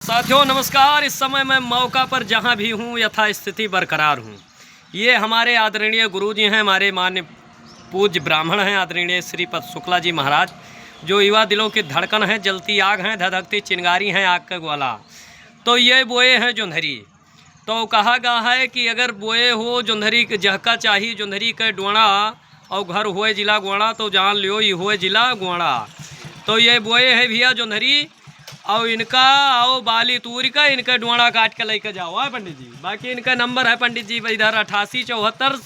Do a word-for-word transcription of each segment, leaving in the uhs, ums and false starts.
साथियों नमस्कार, इस समय मैं मौका पर जहाँ भी हूँ यथास्थिति बरकरार हूँ। ये हमारे आदरणीय गुरु जी हैं, हमारे मान्य पूज्य ब्राह्मण हैं आदरणीय श्रीपद शुक्ला जी महाराज, जो युवा दिलों की धड़कन हैं, जलती आग हैं, धधकती चिंगारी हैं, आग का गोला। तो ये बोए हैं जोंधरी। तो कहा गया है कि अगर बोए हो जोंधरी के जहका चाही जोंधरी के डोंड़ा और घर होए जिला गोंड़ा तो जान लियो ई होए जिला गोंड़ा। तो ये बोए है भैया जोंधरी और इनका आओ बाली तूर का इनका डोंड़ा काट के लेके जाओ, हाँ पंडित जी। बाकी इनका नंबर है पंडित जी इधर अट्ठासी चौहत्तर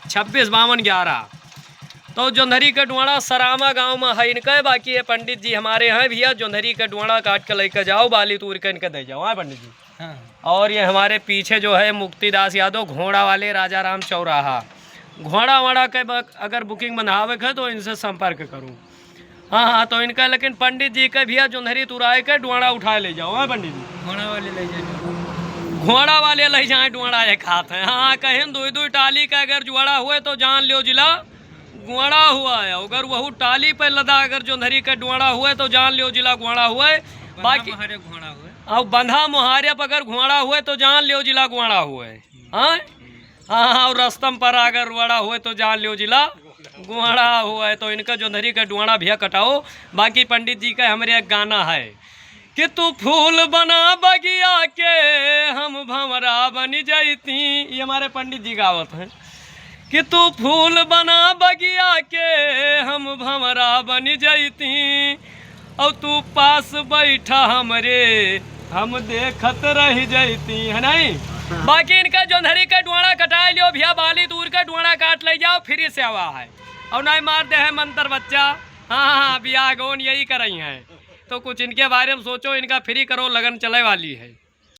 छब्बीस बावन ग्यारह। तो जोंधरी के डोंड़ा सरामा गांव में है इनका, बाकी ये पंडित जी हमारे हैं भैया, जोंधरी के डोंड़ा काट के लेके जाओ, बाली तूर के इनके दे जाओ, हाँ पंडित जी। हाँ। और ये हमारे पीछे जो है मुक्तिदास यादव, घोड़ा वाले राजा राम चौराहा। घोड़ा वोड़ा के ब-, अगर बुकिंग बंधावे के है तो इनसे संपर्क करूँ। हाँ, हाँ, तो इनका लेकिन पंडित जी के भैया जोंधरी तुराए के डोंड़ा उठाए ले जाओ, हाँ पंडित जी। घोड़ा वाले ले जाए। घोड़ा वाले ले जाए डोंड़ा एक हाथ है। हाँ, कहें दुई दुई टाली का अगर जुआड़ा हुए तो जान लियो जिला गोंड़ा हुआ है। अगर वहू टाली पे लदा अगर जोंधरी के डोंड़ा हुए तो जान लियो जिला गोंड़ा हुए। बंधा बाकी मुहारे घोड़ा हुए। और बंधा मुहारे पर अगर घोड़ा हुए तो जान लियो जिला गोंड़ा हुए। हाँ? हाँ, हाँ, और रस्तम पर अगर वड़ा हुए तो जान लियो जिला गोंड़ा हुए। तो इनका जोंधरी का डोंड़ा भैया कटाओ। बाकी पंडित जी का हमरे एक गाना है कि तू फूल बना बगिया के हम भंवरा बन जैती, ये हमारे पंडित जी गावत हैं कि तू फूल बना बगिया के हम भंवरा बन जैती, और तू पास बैठा हमरे हम देखत रह जैती, है नहीं? बाकी इनका जोंधरी का डोंड़ा कटाए लियो भैया, बाली तूर का डोंड़ा काट ले जाओ, फ्री सेवा है। और नहीं मार दे है मंत्र बच्चा। हाँ, हाँ, हाँ, बियाह गौन यही करई हैं। तो कुछ इनके बारे में सोचो, इनका फ्री करो, लगन चले वाली है।